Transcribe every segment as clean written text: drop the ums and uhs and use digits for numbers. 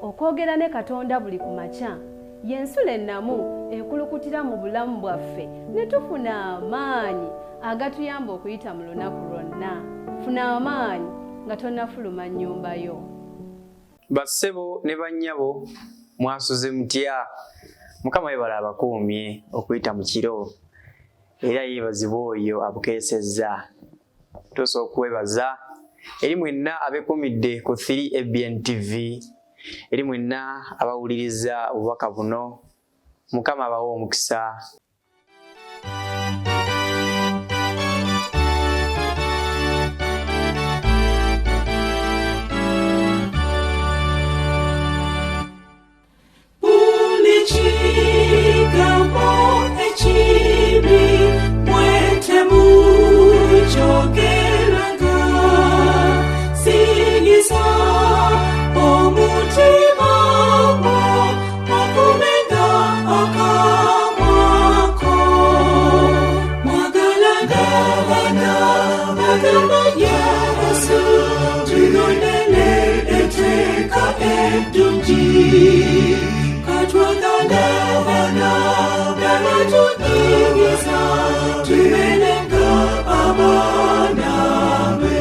Okwogera ne Katonda buli ku makya y'ensulo ennamu ekulukutira mu bulamu bwaffe ne tufuna amaanyi agatuyamba okuyita mu lunaku lwonna. Funa amaanyi nga tonnafuluma nnyumba yo. Bassebo ne bannyabo mwasuze mutya? Mukama yebale abakuumye okuyita mu kiro era yeebazibwe oyo abukeesezza. Tuusa okwebaza eri mwenna abekumidde ku 3 ABN TV, eri mwenna abawuliriza obubaka buno. Mukama abawe omukisa. Buli kigambo ekibi mwetemukyogeranga, sinyiza omutima gwo, okumenga akamwako. Mwagalana bana bagamba Yesu, tugondere etteeka eddungi. Katwagala bana n'abatunyiriza, tubeerenga abaana be.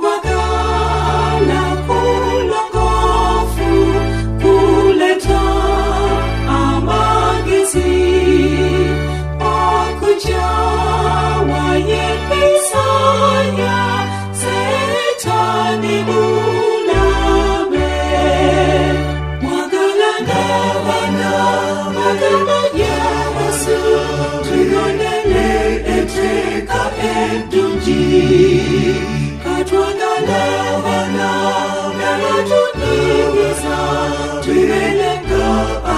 Okwagala kulongoofu kuleeta amagezi, okukyawa y'empisa ya Setaani mulabe. Mwagalana bana bagamba Yesu, tugondere etteeka eddungi. Katwagala bana n'abatunyiriza, tubeerenga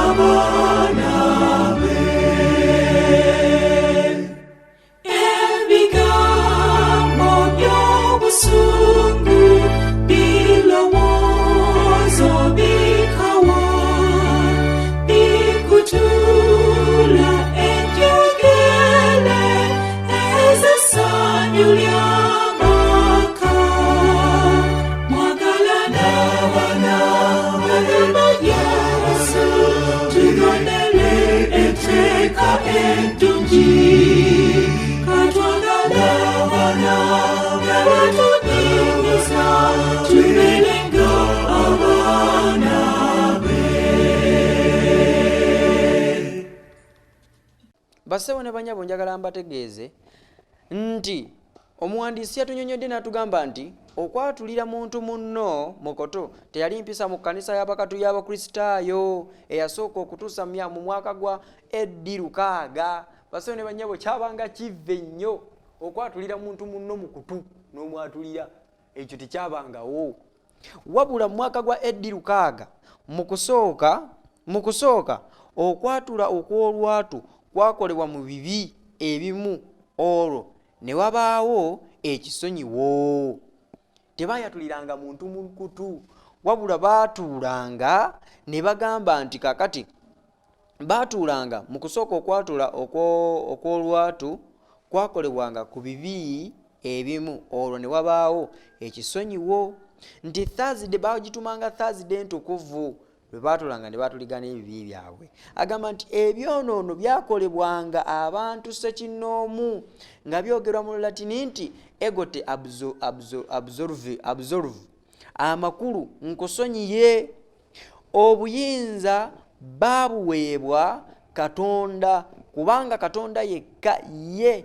abaana be. Ebigambo by'obusungu birowoozo bikawa, bikutula enjegere ez'essanyu ly'amaka. Mwagalana bana bagamba Yesu, tugondere etteeka eddungi. Katwagala bana n'abatunyiriza, tubeerenga abaana be. Bassebo ne bannyabo, njagala mbategeeze nti omuwandiisi yatunyonyodde n'atugamba nti okwatulira muntu munno mukoto teyali mpisa mu kkanisa y'abakatu y'Abakristaayo eyasooka okutuusa mu mwaka gwa AD 60. Bassebo ne bannyabo, kyabanga kivve nnyo okwatulira muntu munno mu kutu n'omwatulira, ekyo tekyabangawo. Wabula mu mwaka gwa AD 60 mu kusooka okwatula okw'olwatu kwakolebwa mu bibi ebimu, olwo ne wabaawo ekisonyiwo. Tebaayatuliranga muntu mu kutu, wabula baatuulanga ne bagamba nti kakati baatuulanga mu kusooka okwatula okw'olwatu kwakolebwanga ku bibi ebimu, olwo ne wabaawo ekisonyiwo. Nti Thursday bagitumanga Thursday entukuvu, lwe baatulanga ne baatuligana ebibi byabwe. Agamba nti ebyonoono byakolebwanga abantu ssekinnoomu nga byogerwa mu Lulatini nti ego te absolve, amakulu nkusonyiye. Obuyinza baabuweebwa Katonda, kubanga Katonda yekka ye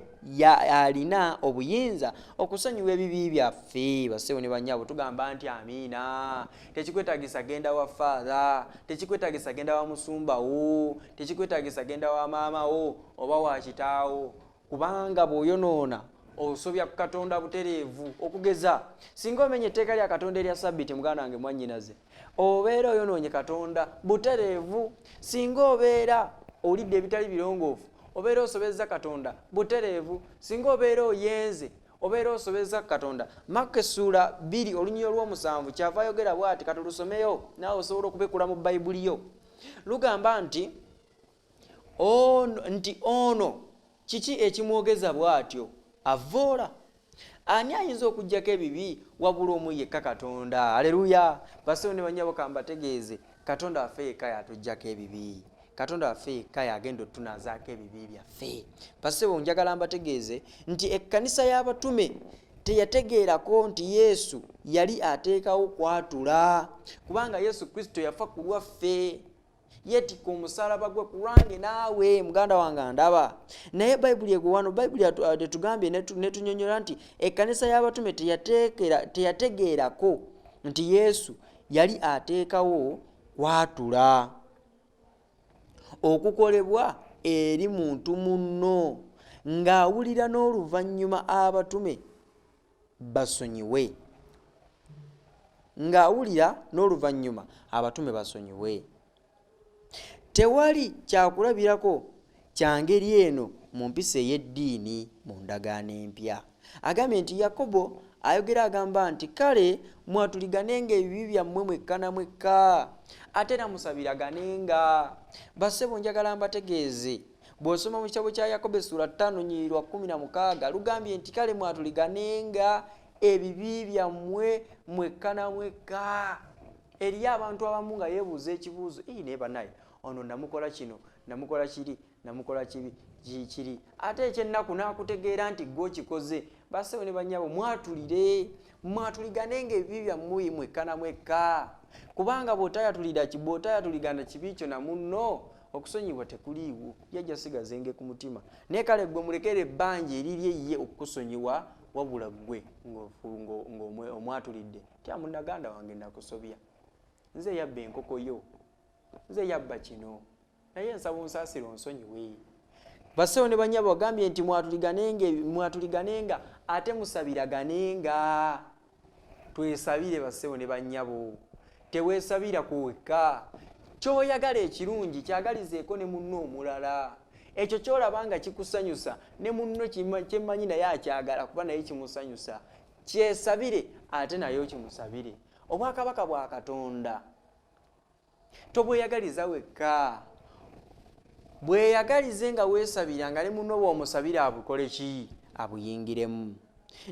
alina obuyinza okusonyiwa ebibi byaffe. Bassebo ne bannyabo, tugamba nti amiina. Tekikwetagisa genda wa faatha, tekikwetagisa genda wa musumba wo, tekikwetagisa genda wa maama wo oba wa kitaawo, kubanga bw'oyonoona osobya ku Katonda butereevu. Okugeza, singa omenya etteeka lya Katonda erya Sabbiti, muganda wange, mwannyinaze, obeera oyonoonye Katonda butereevu. Singa obeera olidde ebitali birongoofu, obeera osobezza Katonda butereevu. Singa obeera oyenze, obeera osobezza Katonda. Makka essuula 2 olunyiriri olw'omusanvu kyava ayogera bw'ati, katulusomeyo, naawe osobola okubikula mu Bayibuli yo. Lugamba nti ono, nti ono kiki ekimwogeza bw'atyo? Avvoola. Ani ayinza okuggyako ebibi wabula omu yekka Katonda? Aleluya! Bassebo ne bannyabo, kambategeeze, Katonda waffe yekka y'atuggyako ebibi. Katonda waffe yekka y'agenda otutunaazaako ebibi byaffe. Bassebo, njagala mbategeeze nti ekkanisa y'abatume teyategeerako nti Yesu yali ateekawo kwatula, kubanga Yesu Kristo yafa ku lwaffe, yeetikka omusaalaba gwe ku lwange naawe, muganda wange andaba. Naye Bayibuli egwe wano, Bayibuli etugambye netunyonyola nti ekkanisa y'abatume teyategeerako nti Yesu yali ateekawo kwatula okukolebwa eri muntu munno ng'awulira n'oluvannyuma abatume basonyiwe, ng'awulira n'oluvannyuma abatume basonyiwe. Tewali kyakulabirako kya ngeri eno mu mpisa ey'eddiini mu ndagaano empya. Agambye nti Yakobo ayogera agamba nti kale mwatuliganenga ebibi byammwe mwekka na mwekka, ate era musabiraganenga. Bassebo, njagala mbategeeze, bw'osoma mu kitabo kya Yakobo essula 5 nyiriri lwa 16, lugambye nti kale mwatuliganenga ebibi byammwe mwekka na mwekka. Eriyo abantu abamu nga yeebuuza ekibuuzo, ii naye banaye ono namukola kino, namukola kiri, namukola kibi kiri, ate ekyennaku n'akutegeera nti gwe okikoze. Bassebo ne bannyabo, mwatulire, mwatuliganenga ebibi byammwe mwekka na mwekka, kubanga bw'otayatuligana kibi kyo na munno, okusonyibwa tekuliiwo, yajja sigaza enge ku mutima. Naye kale gwe mulekere ebbanja erirye ye okukusonyiwa, wabula ggwe ng'omwatulidde tya munnaganda wange nakusobya, nze yabba enkoko yo, nze yabba kino, naye nsaba onsaasire onsonyiwe. Bassebo ne bannyabo, bagambye nti mwatuliganenga ate musabiraganenga. Twesabire bassebo ne bannyabo, teweesabira ku wekka. Ky'oyagala ekirungi kyagalizeeko ne munno omulala. Ekyo ky'olaba nga kikusanyusa ne munno kyemmanyi naye akyagala kuba naye kimusanyusa, kyesabire ate naye okimusabire. Obwakabaka bwa Katonda tobweyagaliza wekka, bweyagalize nga weesabira, nga ne munno bw'omusabira abukole ki, abuyingiremu.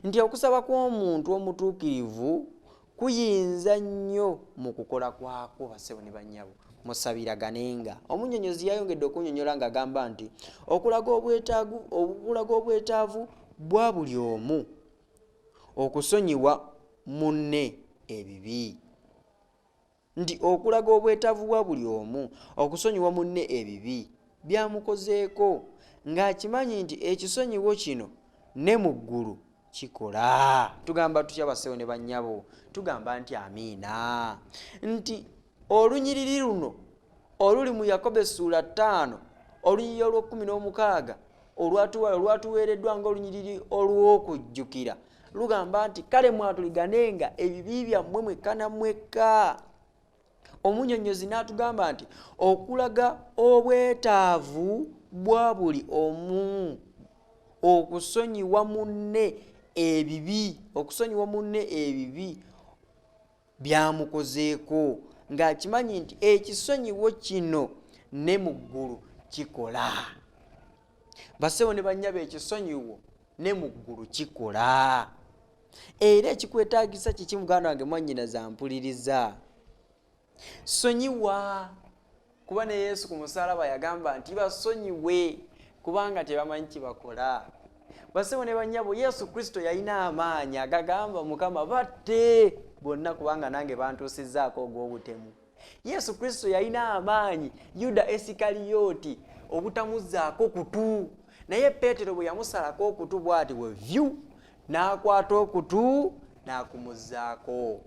Nti okusaba kw'omuntu omutuukirivu kuyinza nnyo mu kukola kwakwo. Bassebo ne bannyabo, musabiraganenga. Omunnyonnyozi yayongedde okunnyonnyola ng'agamba nti okulaga obwetaavu bwa buli omu okusonyiwa munne ebibi, nti okulaga obwetaavu bwa buli omu okusonyiwa munne ebibi byamukozeeko, ng'akimanyi nti ekisonyiwo kino ne mu ggulu kikola. Tugamba tutya bassebo ne bannyabo? Tugamba nti amiina. Nti olunyiriri luno oluli mu Yakobo essuula 5 olunyiriri olw'ekkumi n'omukaaga olwatuweereddwa ng'olunyiriri olw'okujjukira lugamba nti kale mwatuliganenga ebibi byammwe mwekka na mwekka. Omunyonnyozi n'atugamba nti okulaga obwetaavu bwa buli omu okusonyiwa munne ebibi, okusonyiwa munne ebibi byamukozeeko, ng'akimanyi nti ekisonyiwo kino ne mu ggulu kikola. Bassebo ne bannyabo, ekisonyiwo ne mu ggulu kikola. Era ekikwetaagisa kiki muganda wange, mwannyinaze ampuliriza? Sonyiwa, kuba ne Yesu ku musaalaba yagamba nti basonyiwe kubanga tebamanyi kye bakola. Bassebo ne bannyabo, Yesu Kristo yalina amaanyi agagamba Mukama batte bonna kubanga nange bantuusizzaako ogw'obutemu. Yesu Kristo yalina amaanyi Yuda Esikaliyoti obutamuzzaako kutu, naye Peetero bwe yamusalako okutu bw'ati bwe vyu, n'akwata okutu n'akumuzzaako.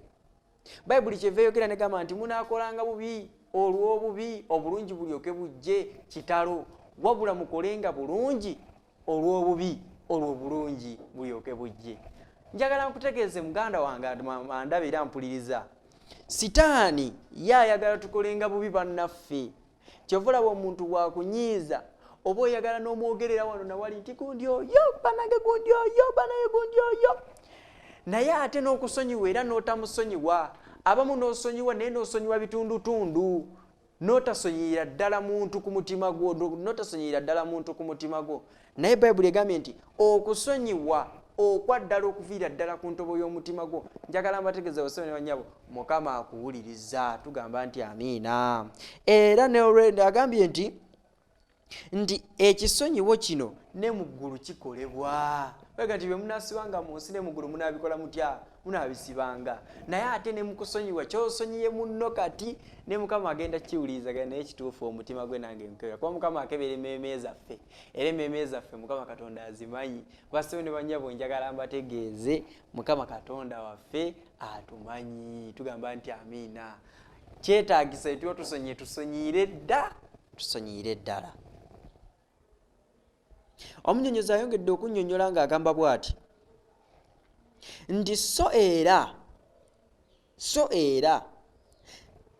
Bayibuli kyeva eyogera negamba nti munaakolanga bubi olw'obubi obulungi bulyoke bujje, kitalo, wabula mukolenga bulungi olw'obubi olwo obulungi bulyoke bujje. Njagala nkutegeeze muganda wange andaba era mpuliriza, Sitaani ye ayagala tukolenga bubi bannaffe. Kyova olaba omuntu bw'akunyiiza oba oyagala n'omwogerera wano nawali nti gundi oyo banange, gundi oyo banange, gundi oyo, naye ate n'okusonyiwa era n'otamusonyiwa. Abamu n'osonyiwa naye n'osonyiwa bitundutundu, n'otasonyiyira ddala muntu ku mutima gwo, n'otasonyiyira ddala muntu ku mutima gwo. Naye Bayibuli egambye nti okusonyiwa okwa ddala okuviira ddala ku ntobo y'omutima gwo, njagala mbategeeze bassebo ne bannyabo, Mukama akuwuliriza. Tugamba nti amiina. Era ne agambye nti nti ekisonyiwo kino ne mu ggulu kikolebwa. Baga nti bye munaasibanga mu nsi ne mu ggulu munaabikola mutya? Munaabisibanga. Naye ate ne mu kusonyiwa ky'osonyiye munno kati ne Mukama agenda kukiwuliriza genda, naye kituufu omutima gwe nange nkebera, kuba Mukama akebera emmeeme zaffe, era emmeeme zaffe Mukama Katonda azimanyi. Bassebo ne bannyabo, njagala mbategeeze Mukama Katonda waffe atumanyi. Tugamba nti amiina. Kyetaagisa etuba tusonyiye, tusonyiire dda, tusonyiire ddala. Omunyonyozi ayongedde okunnyonnyola ng'agamba bw'ati nti so era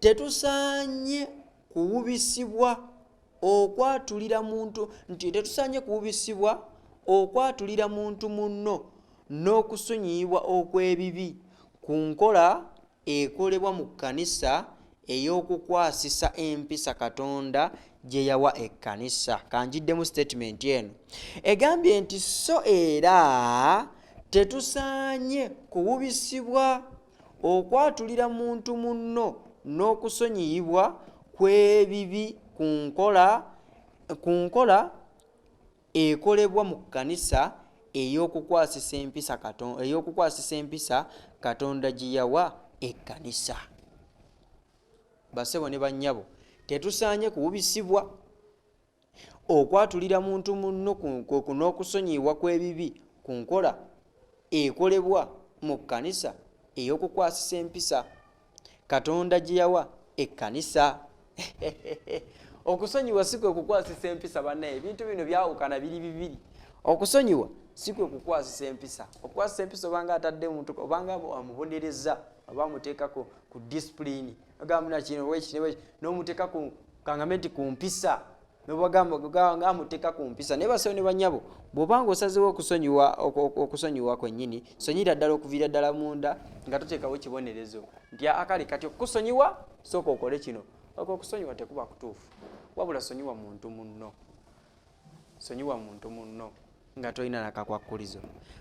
tetusaanye kuwubisibwa okwatulira muntu, nti tetusaanye kuwubisibwa okwatulira muntu munno n'okusonyiyibwa okw'ebibi ku nkola ekolebwa mu kkanisa ey'okukwasisa empisa Katonda gye yawa ekkanisa. Kanjiddemu statement eno egambye nti so era tetusaanye kuwubisibwa okwatulira muntu munno n'okusonyiyibwa kw'ebibi ku nkola ekolebwa mu kkanisa ey'okukwasisa empisa Katonda gye yawa ekkanisa. Basebo ne bannyabo, tetusaanye kuwubisibwa okwatulira muntu munno n'okusonyiyibwa kw'ebibi ku nkola ekolebwa mu kkanisa ey'okukwasisa empisa Katonda gye yawa ekkanisa. Okusonyiwa si kwe kukwasisa empisa. Bannaye, ebintu bino byawukana, biri bibiri. Okusonyiwa si kwe kukwasisa empisa. Okukwasisa empisa obanga atadde muntu, obanga amubonereza, oba amuteeka ku discipline, ogamba kino weki n'omuteeka ku kangambe nti ku mpisa, nobagamba amuteeka ku mpisa. Naye bassebo ne banyabo, bw'obanga osazewo okusonyiwa, okusonyiwa kwennyini, sonyira ddala okuviira ddala munda nga toteekawo kibonerezo nti akale kati okukusonyiwa sooka okole kino. Okwo okusonyiwa tekuba kutuufu. Wabula sonyiwa muntu munno, sonyiwa muntu munno nga tolina nakakwakkulizo.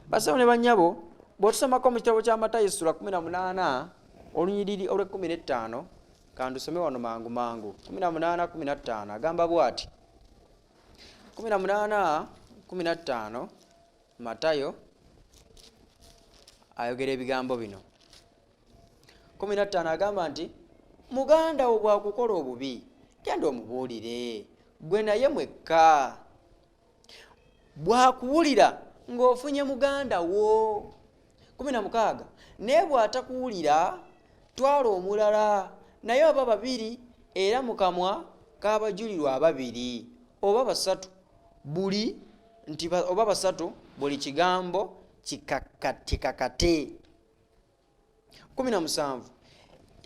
Bassebo ne banyabo, bw'otusomako mu kitabo kya Matayo sula 18 olunyiriri olw'e15, kandusome wano mangu mangu, 18:15, agamba bw'ati, 18:15, Matayo ayogera ebigambo bino, 15, agamba nti muganda wo bw'akukola obubi, genda omubuulire gwe naye mwekka. Bw'akuwulira, ng'ofunye muganda wo. 16, naye bw'atakuwulira, twala omulala naye oba babiri, era mu kamwa k'abajulirwa ababiri oba basatu buli nti oba basatu buli kigambo kikakate. 17,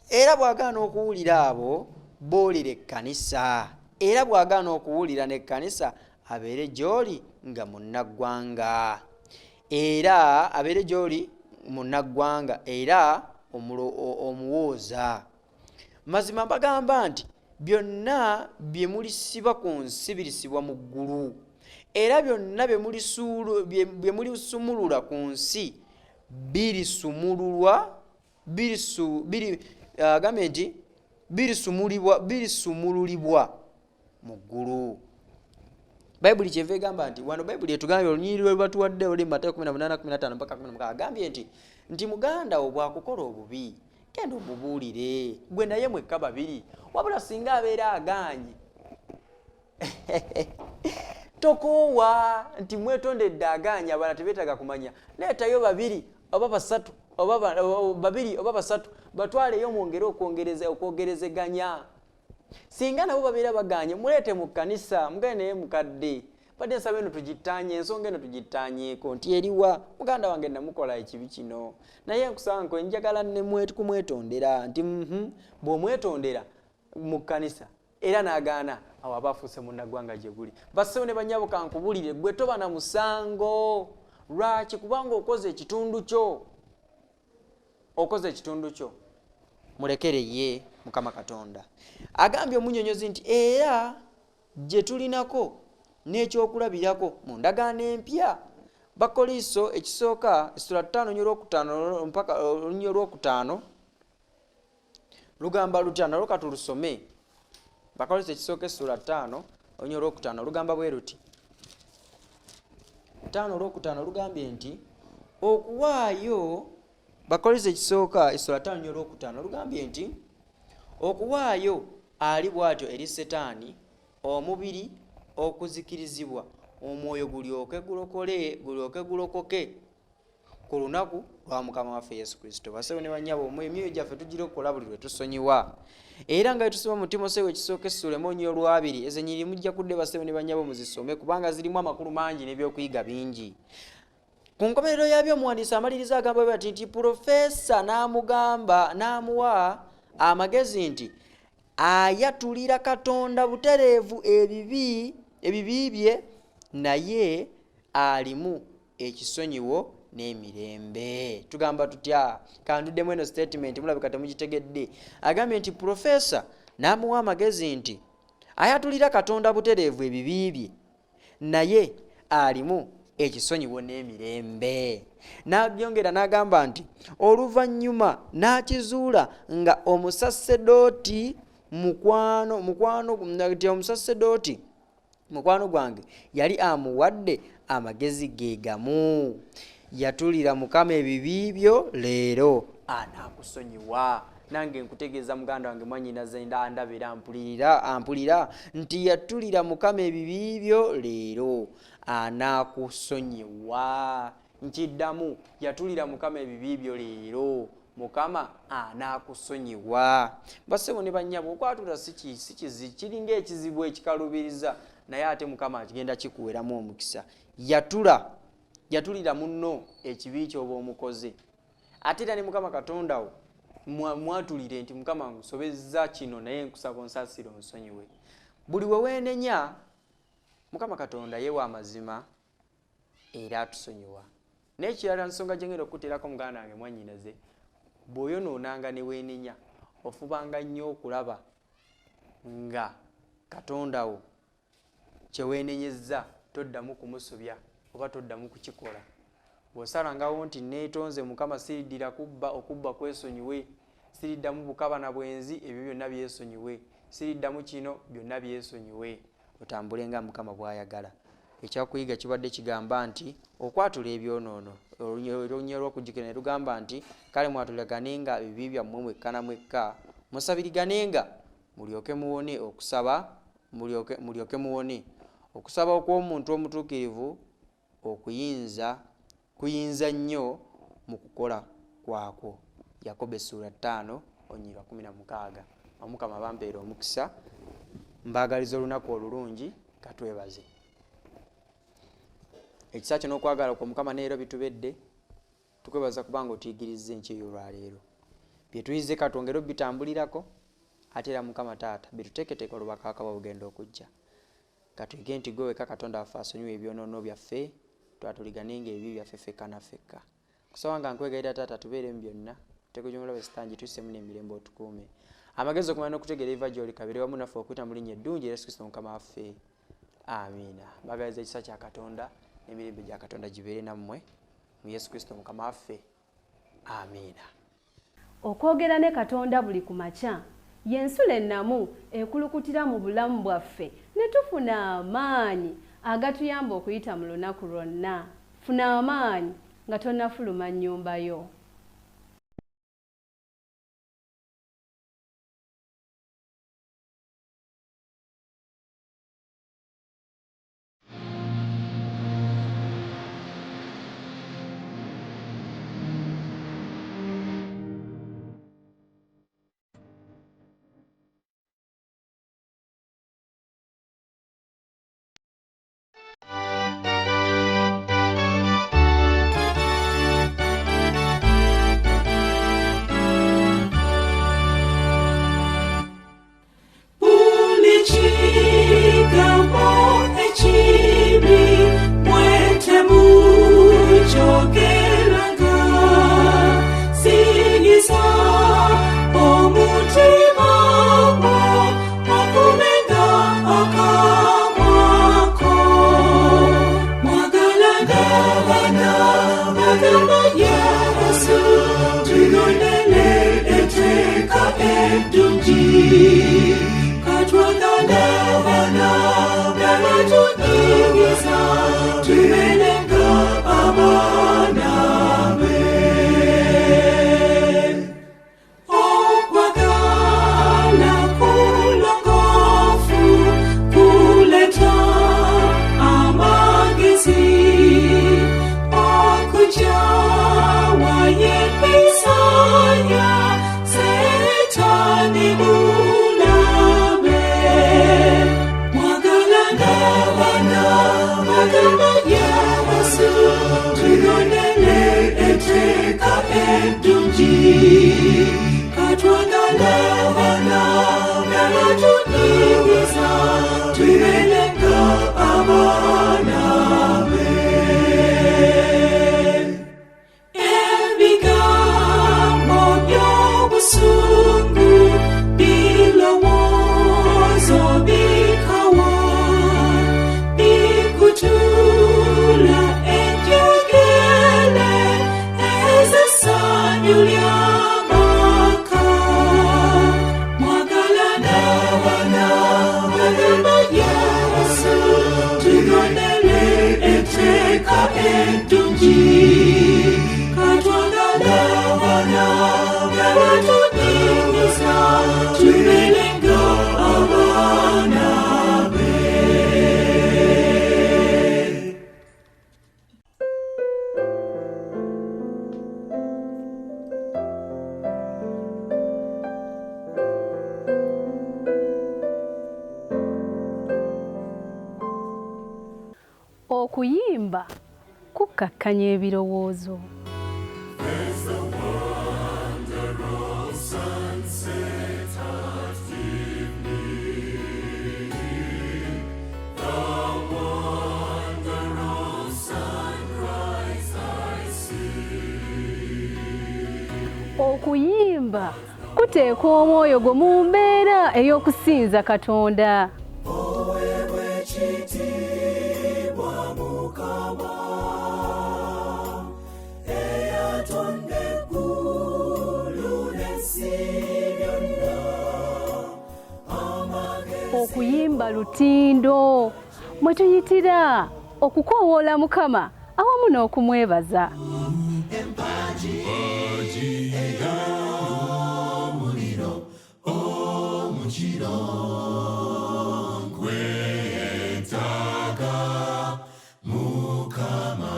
era bw'agaana okuwulira abo, boolera ekkanisa, era bw'agaana okuwulira n'ekkanisa, abeere gy'oli nga munnaggwanga, era abeere gy'oli munnaggwanga era omuwooza. Mazima mbagamba nti byonna bye mulisiba ku nsi birisibwa mu ggulu, era byonna bye mulisumulula ku nsi birisumululwa biri agambye nti birisumulibwa, birisumululibwa mu ggulu. Bayibuli kyeva egamba nti wano Bayibuli etugambye olunyiriri lwe batuwadde oli Matayo 18:15 mpaka 16, agambye nti muganda wo bwakukola obubi, genda omubuulire gwe naye mwekka babiri. Wabula singa abeera agaanye, tokoowa nti mwetondedde, agaanye, abalala tebeetaaga kumanya, leetayo babiri oba basatu, oba babiri oba basatu, batwaleyo mwongere okwogerezeganya. Singa nabo babeera baganye, muleete mu kkanisa, mugende naye, mukadde, badde nsaba eno tugittaanye, ensonga eno tugittaanyeeko nti eriwa muganda wange namukola ekibi kino, naye nkusaba nkwe njagala kumwetondera nti bw'omwetondera mu kkanisa era n'agaana, awo aba afuuse munnaggwanga gye guli. Bassebo ne bannyabo, kankubulire, gwe toba na musango. Lwaki? Kubanga okoze ekitundu kyo, okoze ekitundu kyo, mulekere ye Mukama Katonda. Agambye omunyonyozi nti era gye tulinako n'ekyokulabirako mu ndagaano empya. Bakoliiso ekisooka essula ttaano nnyo olwokutaano mpaka olunnyo olwokutaano lugamba lutya? Nalwo katulusome. Bakoliiso ekisooka essula ttaano olunnyo olwokutaano lugamba bwe luti. Ttaano olwokutaano lugambye nti okuwaayo. Bakoliiso ekisooka essula ttaano nnyo olwokutaano lugambye nti okuwaayo ali bw'atyo eri Setaani omubiri okuzikirizibwa, omwoyo gulyoke gulokole, gulyoke gulokoke ku lunaku lwa Mukama waffe Yesu Kristo. Basebo ne bannyabo, emyoyo gyaffe tugirokola buli lwe tusonyiwa. Era nga tusoma mu Timoseewo ekisooka essuula emu olunyiriri olwabiri, ezo ennyiriri mujja kudde basebo ne bannyabo muzisome kubanga zirimu amakulu mangi n'ebyokuyiga bingi. Ku nkomerero yaabyo omuwandiisi amaliriza agamba bwe nti pulofeesa n'amugamba n'amuwa amagezi nti ayatulira Katonda butereevu ebibi ebibi bye naye alimu ekisonyiwo n'emirembe. Tugamba tutya? Kanduddemu eno statement mulabika temugitegedde. Agambye nti pulofeesa n'amuwa amagezi nti ayatulira Katonda butereevu ebibi bye naye alimu ekisonyiwo n'emirembe. N'abyongera n'agamba nti oluvannyuma n'akizuula nga omusasedooti mukwano mukwano nti omusasedooti mukwano gwange yali amuwadde amagezi ge gamu. Yatulira Mukama ebibi byo leero anaakusonyiwa. Nange nkutegeeza muganda wange mwannyinaze andaba era ampulirira ampulira nti yatulira Mukama ebibi byo leero anaakusonyiwa. Nkiddamu, yatulira Mukama ebibi byo leero Mukama anaakusonyiwa. Bassebo ne bannyabo, okwatula si kizi kiringa ekizibu ekikalubiriza, naye ate Mukama akigenda kikuweramu omukisa. Yatula yatulira munno ekibi ky'oba omukoze. Ate era ne Mukama Katonda wo mwatulire nti Mukama nkusobezza kino naye nkusaba onsaasire onsonyiwe. Buli we weenenya Mukama Katonda ye wa mazima era atusonyiwa. N'ekirala nsonga gye ngenda okukuteerako muganda wange mwannyinaze, bw'oyonoonanga ne weenenya ofubanga nnyo okulaba nga Katonda wo kye weenenyezza toddamu kumusobya oba toddamu kukikola. Bw'osalangawo nti nneetonze Mukama siriddira kubba, okubba kwesonyiwe, siriddamu bukaba na bwenzi, ebyo byonna byesonyiwe, siriddamu kino, byonna byesonyiwe. Otambule nga Mukama bw'ayagala. Ekyakuyiga kibadde kigamba nti okwatula ebyonoono. Oluny olw'okujjukira ne lugamba nti kale mwatulaganenga ebibi byammwe mwekka na mwekka, musabiriganenga mulyoke muwone okusaba mulyoke mulyoke muwone. Okusaba okw'omuntu omutuukirivu okuyinza kuyinza nnyo mu kukola kwakwo. Yakobo essuula ttaano olunyiriri lwa kkumi na mukaaga. Omukama abampeere omukisa. Mbaagaliza olunaku olulungi. Katwebaze. Ekisa kyo n'okwagala kwo Mukama neero bitubedde. Tukwebaza kubanga otuyigirizza enkya ey'olwaleero. Bye tuyize katwongere obitambulirako ate era Mukama Taata bituteeketeeke olw'Obwakabaka bwo obugenda okujja. Katuyige nti ggwe wekka Katonda waffe asonyiwa ebyonoono byaffe, twatuliganenga ebibi byaffe ffekka na ffekka. Nkusaba nga nkwegayirira Taata tubeere mu byonna, mitego gy'omulabe Sitaani gituyisemu n'emirembe otukuume. Amagezi okumanya n'okutegeera ebiva gy'oli kabeere wamu naffe okuyita mu linnya eddungi erya Yesu Kristo Mukama waffe. Amiina. Mbagaliza ekisa kya Katonda n'emirembe gya Katonda gibeere nammwe mu Yesu Kristo Mukama waffe. Amiina. Okwogera ne Katonda buli ku makya y'ensulo ennamu ekulukutira mu bulamu bwaffe ne tufuna amaanyi agatuyamba okuyita mu lunaku lwonna. Funa amaanyi nga tonnafuluma nnyumba yo. Eddungi katwagala abaana n'abatunyigiza tubeerenga abaana be. Okwagala kulongoofu kuleeta amagezi, okukyawa y'empisa ya Setaani mulabe. Mwagalana abaana, mwagala Yesu, tugondere etteeka eddungi. Katwagala abaana n'abatunyigiza tubeerenga abaana be. Ebigambo by'obusungu birowoozo bikawa, bikutula enjegere ez'essanyu ly'amaka. Mwagalana abaana, mwagala Yesu, tugondere etteeka eddungi. Katwagala abaana n'abatunyigiza tubeerenga abaana be. Okuyimba kukkakkanya ebirowoozo. Okuyimba kuteeka omwoyo gwo mu mbeera ey'okusinza Katonda. Oweebwa ekitiibwa Mukama, eyatonda eggulu n'ensi byonna. Okuyimba lutindo mwe tuyitira okukoowoola Mukama awamu n'okumwebaza. Empagi ey'omuliro omukiro nkwetaaga Mukama.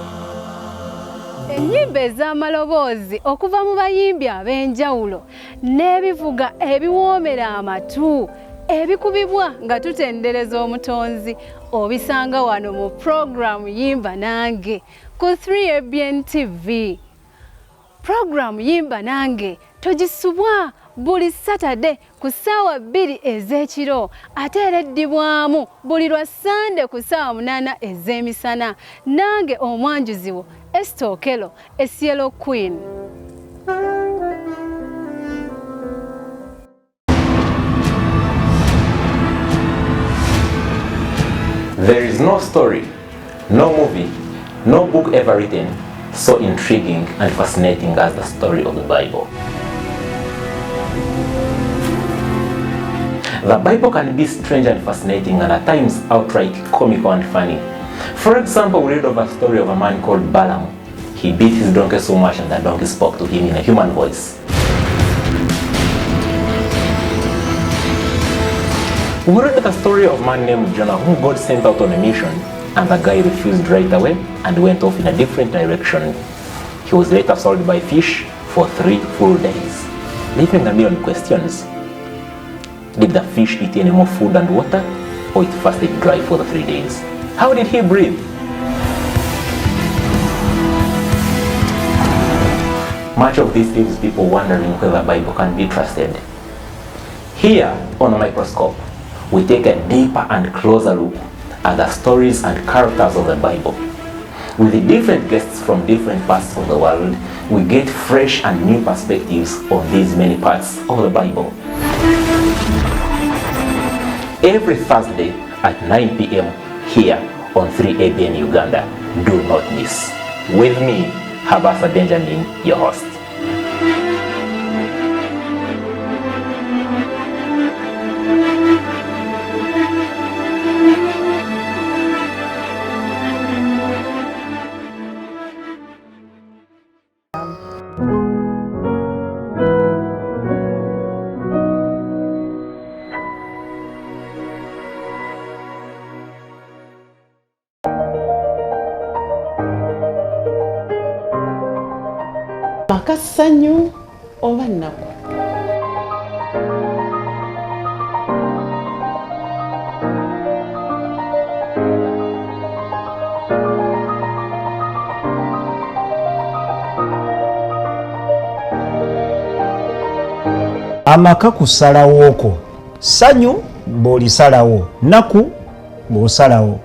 Ennyimba ez'amaloboozi okuva mu bayimbi ab'enjawulo n'ebivuga ebiwoomera amatu ebikubibwa nga tutendereza Omutonzi obisanga wano mu pulogulaamu Yimba Nange ku 3ABN TV. Pulogulaamu Yimba Nange togisubwa buli Satade ku ssaawa 2 ez'ekiro, ate era eddibwamu buli lwa Ssande ku ssaawa 8 ez'emisana. Nange omwanjuzi wo Esther Okello, Esielo Queen. There is no story, no movie, no book ever written so intriguing and fascinating as the story of the Bible. The Bible can be strange and fascinating and at times outright comical and funny. For example, we read of a story of a man called Balaam. He beat his donkey so much and the donkey spoke to him in a human voice. We read the story of a man named Jonah whom God sent out on a mission, and the guy refused right away and went off in a different direction. He was later swallowed by fish for 3 full days, leaving a million questions. Did the fish eat any more food and water, or it fasted dry for the 3 days? How did he breathe? Much of this leaves people wondering whether the Bible can be trusted. Here on the microscope, we take a deeper and closer look at the stories and characters of the Bible. With the different guests from different parts of the world, we get fresh and new perspectives on these many parts of the Bible. Every Thursday at 9 p.m. here on 3ABN Uganda. Do not miss. With me, Habaasa Benjamin, your host. Ssanyu oba nnaku? Amaka kusalawo kwo. Ssanyu bw'olisalawo, nnaku bw'osalawo.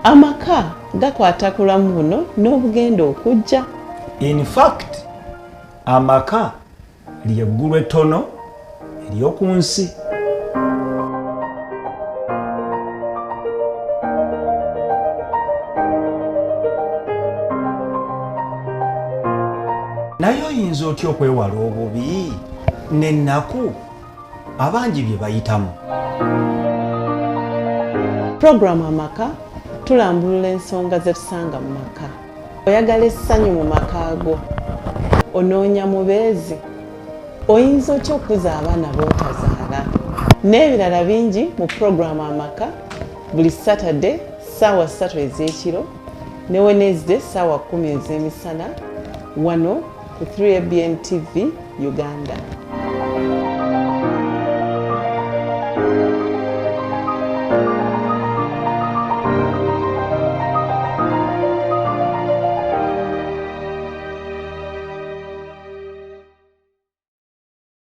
Amaka gakwata ku bulamu buno n'obugenda okujja. In fact, amaka lyeggulu ettono ery'oku nsi. Naye oyinza otya okwewala obubi n'ennaku abangi bye bayitamu? Pulogulaamu Amaka tulambulula ensonga ze tusanga mu maka. Oyagala essanyu mu maka go? Onoonya mubeezi? Oyinza otya okukuza abaana b'otazaala? N'ebirala bingi mu pulogulaamu Amaka buli Saturday ssaawa ssatu ez'ekiro ne Wednesday ssaawa kkumi ez'emisana wano ku 3ABN TV Uganda.